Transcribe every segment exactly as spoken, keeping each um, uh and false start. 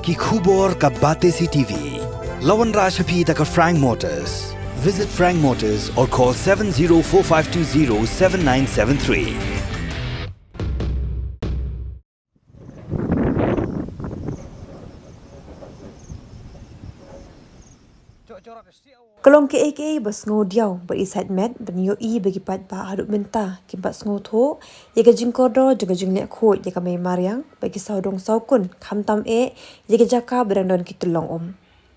Ki khubor ka Batesi T V. La wanrah sha phi da ka Frank Motors. Visit Frank Motors or call seven zero four five two zero seven nine seven three. Ka long kaei kaei ba sngewdiaw bad i sait met ban ïohi ba ki paidbah haduh mynta kim pat sngewthuh ïa ka jingkordor jong ka jingleh khuid ïa ka mei mariang bad ki sawdong sawkun, khamtam eh ïa ka jaka ba dang don ki tyllong um.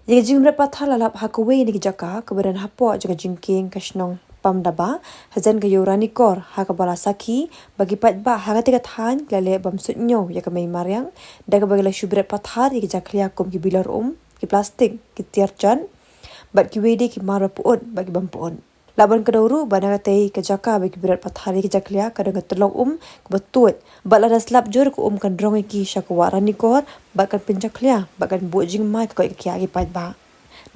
Ïa ka jingbret pathar la lap ha kawei na ki jaka kaba don hapoh jong ka jingkieng ka shnong Pamdaba, hajan ka ïew Ranikor, ha kaba la sakhi ba ki paidbah ha katei ka thaiñ ki la leh bym suidñiew ïa ka mei mariang, da kaba ki la shu bret pathar ïa ki jakhlia kum ki bilor um, ki plastik, ki tiar jan bad kiwei de ki mar ba pyut bad ki bym pyut. Lah ban kdew ruh ba na katei ka jaka ba ki bret pathar ïa ki jakhlia ka don ka tyllong um kaba tuid bad lada slap jur ka um kan rong ïa ki sha ka wah Ranikor bad kan pynjakhlia bad kan buh jingma ïa ka koit ka khiah ki paidbah.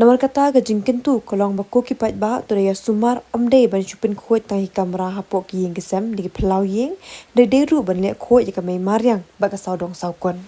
Namar kata ka jingkyntu ka long ba ko ki paidbah to da ïa sumar, ym dei ban shu pynkhuid tang ïa ki kamra hapoh ki ïing ki sem ne ki phyllaw ïing, dei dei ruh ban leh khuid ïa ka mei mariang bad ka sawdong sawkun.